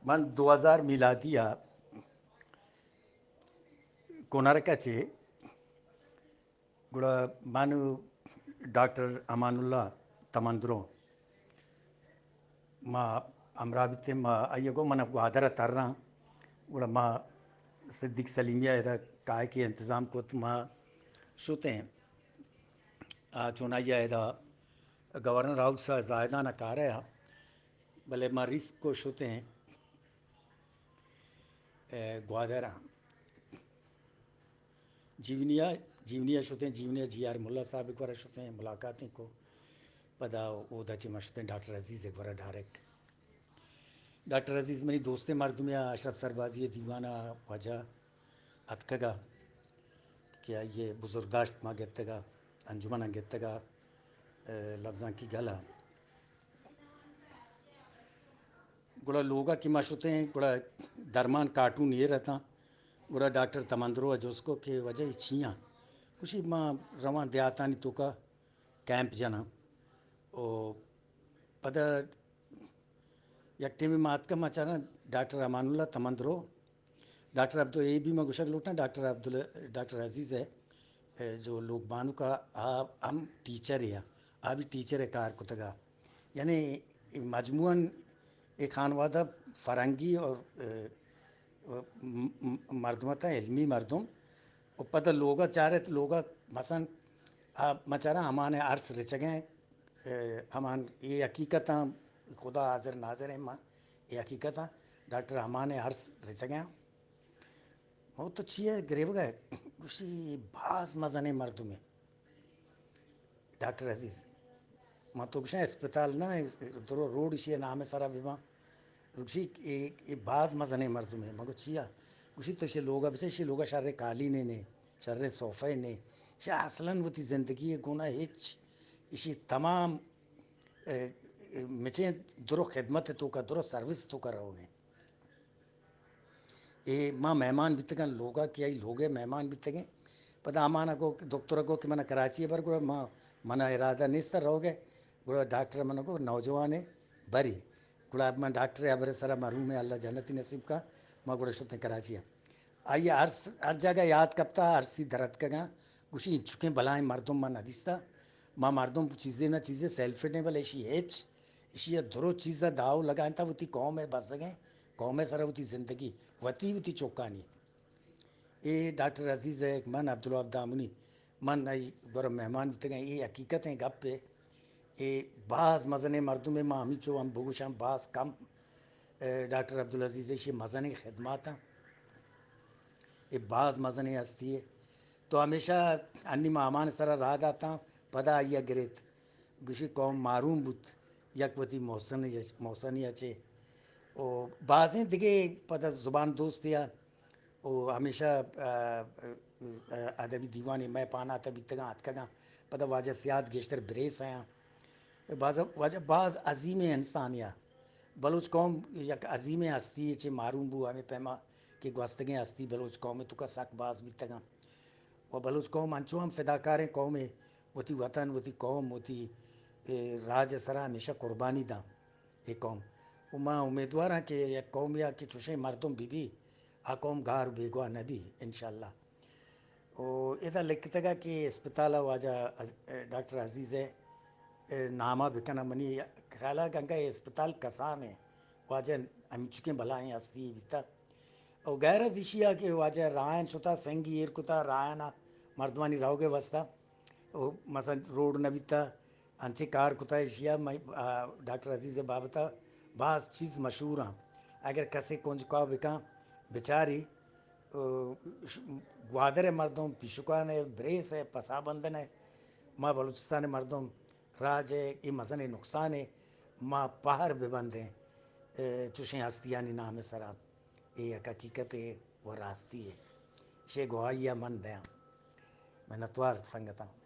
من دو ہزار میلادی ءَ کنرک ءَ چہ، گڑا من ڈاکٹر امان اللہ تمندرو ما ہمراہ بیتیں، ما آئی ءَ گوں من گوادر ءَ تراں، گڑا ما صدیق سلیمی ءَ ادا کائیکے انتظام کت، ما شتیں۔ آ، چونائی ءَ ادا گورنر ہاؤس ءَ زاہدان ءَ کار ءَ، بلے ما ریسک کو شتیں، اے، گوادر ءَ۔ جیونی ءَ، جیونی ءَ شتیں، جیونی ءَ جی آر ملا صاحب ءِ گورا شتیں، ملاقاتیں کو۔ پدا اودا چہ ما شتیں ڈاکٹر عزیز ءِ گورا ڈائریکٹ۔ ڈاکٹر عزیز منی دوستیں مردمے ءَ، اشرف سربازی ءِ دیوان ءَ واجہ اتکگ ءَ کہ آئی ءِ بزرگداشت ما گپتگ ءَ، انجمن ءَ گپتگ ءَ، اے، لبزانکی گل ءَ۔ گڑا لوگ ءَ کہ ما شتیں، گڑا درمان کارٹون ایر اتاں۔ گڑا ڈاکٹر تمندرو ءَ جست کو کہ واجہ اے چیاں؟ گوشی، ما رواں دیہاتانی توکا کیمپ جناں۔ او پدا یک ٹیمے ما اتکاں، ما چاراں ڈاکٹر امان اللہ تمندرو، ڈاکٹر عبدال، اے بھی ما گوشگ لوٹاں، ڈاکٹر عبدال، ڈاکٹر عزیز ءِ، اے، جو لوگ بانک ءَ، آ ہم ٹیچر ءَ، آ بھی ٹیچر ءِ کار کتگ ءَ۔ یعنی مجموعاً اے خانوادہ فرنگی اور، اے، م-، م-، مردم اتاں، علمی مردم۔ و پدا لوگ ءَ چارت، لوگ ءَ مثلاً آ، ما چاراں امان ءِ ارس رچگ ءَ، اے، امان، اے حقیقتاں، خدا حاضر ناظر ایں، ما، اے حقیقتاں، ڈاکٹر امان ءِ ارس رچگ ءَ۔ او تو چی ءَ گریوگ ءَ ئے؟ گوشی، اے باز مزنیں مردمے، ڈاکٹر عزیز۔ ما تو گوشاں اسپتال نہ، درو روڈ ایشی ءِ نام ءِ سرا بباں۔ گوشی، اے، اے باز مزنیں مردمے۔ ما گو، چیا؟ گوشی، تو ایشی لوگ ءَ بچار، ایشی لوگ ءَ شریں قالین نے، شریں صوفہ نے۔ ایشی اصلاً وتی زندگی ءِ گونا ہچ، ایشی تمام، اے، اے، مچیں درو خدمت ءِ توکا، درو سروس ءِ توکا روگ ءَ ایں۔ اے ما مہمان بیتگاں لوگ ءَ، کہ آئی لوگ ءِ مہمان بیتگیں۔ پدا امان ءَ گو، دکتر ءَ گو کہ من کراچی ءَ بر، گڑا ما، من ءَ ارادہ نیست روگ ءِ۔ گڑا ڈاکٹر ءَ من ءَ گو، نوجوان ءَ بری۔ گڑا من ڈاکٹر ءِ ہبر ءِ سرا، مرحوم ءَ، اللہ جنتی نصیب کا، ما گڑا شتیں کراچی ءَ۔ آئی ءَ ہر س-، ہر جاگہ یات کپتا، ہر سی در اتکگاں، گوشی، انچکیں بلائیں مردم من نہ دیستا۔ ما مردم چیزے نہ چیزے سیلفڈ ایں، بلے ایشی ہچ، ایشی ءَ درو چیز ءَ داؤ لگائینتا، وتی قوم ءِ بزگیں، قوم ءِ سرا وتی زندگی، وتی، وتی چکانی۔ اے ڈاکٹر عزیز ءَ، من عبدالوہاب دامنی، من آئی گورا مہمان بیتگاں۔ اے حقیقتیں گپے۔ اے باز مزنیں مردمے، ما ہمینچو ہم بگوشاں، باز کم، اے، ڈاکٹر عبدالعزیز ءِ ایشی مزنیں خدماتاں۔ اے باز مزنیں ہستی ئے۔ تو ہمیشہ انی ما امان ءِ سرا راہ داتاں، پدا آئی ءَ گریت۔ گوشی، قوم محروم بوت یک وتی محسن، محسنی ءَ چہ۔ او بازیں دگہ پدا زبان دوستی ءَ او ہمیشہ، آ، آ، ادبی دیوانے مئے پانات ءَ بیتگاں، اتکگاں۔ پدا واجہ سیاد گیشتر بریس ءَ آں۔ باز، واجہ باز عظیمیں انسانے آ۔ بلوچ قوم یک عظیمیں ہستی یے چہ محروم بو، ہمے پیما کہ گوستگیں ہستی بلوچ قوم ءِ توکا سک باز بیتگاں۔ و بلوچ قوم انچو ہم فداکاریں قومے، وتی وطن، وتی قوم، وتی، اے، راج ءِ سرا ہمیشہ قربانی داں۔ اے قوم۔ و ما امیدواراں کہ یک قومے آ کہ چوشیں مردم بہ بی، آ قوم گار و بیگواہ نہ بی، انشاءاللہ۔ و ادا لکھتگا کہ اسپتال ءَ واجہ عز-، ڈاکٹر عزیز ءِ نام ءَ بکناں، منی خیال ءَ گنگا اے اسپتال کسان ءِ واجہ ہمینچکیں بلاہیں ہستی بیتا۔ و غیر از ایشی ءَ کہ واجہ راہن شتا، سنگی ایر کتا، راہن ءَ مردمانی روگ ءِ واسطہ، و مثلاً روڈ نہ بیتا، انچیں کار کتا ایشی ءَ، مئے، آ، ڈاکٹر عزیز ءِ بابت ءَ باز چیز مشہور آں۔ اگر کسے کنجکاو بکاں، بچاری، آ، ش-، گوادر ءِ مردم، پیشکان ءِ، بریس ءِ، پسابندن ءِ، ما بلوچستان ءِ مردم، راج ءِ اے مزنیں نقصانے، ما پہر ببندیں، اے، چوشیں ہستیانی نام ءِ سرا۔ اے یک حقیقتے و راستی ئے۔ شے گواہی ءَ من دیاں۔ منتوار سنگتاں۔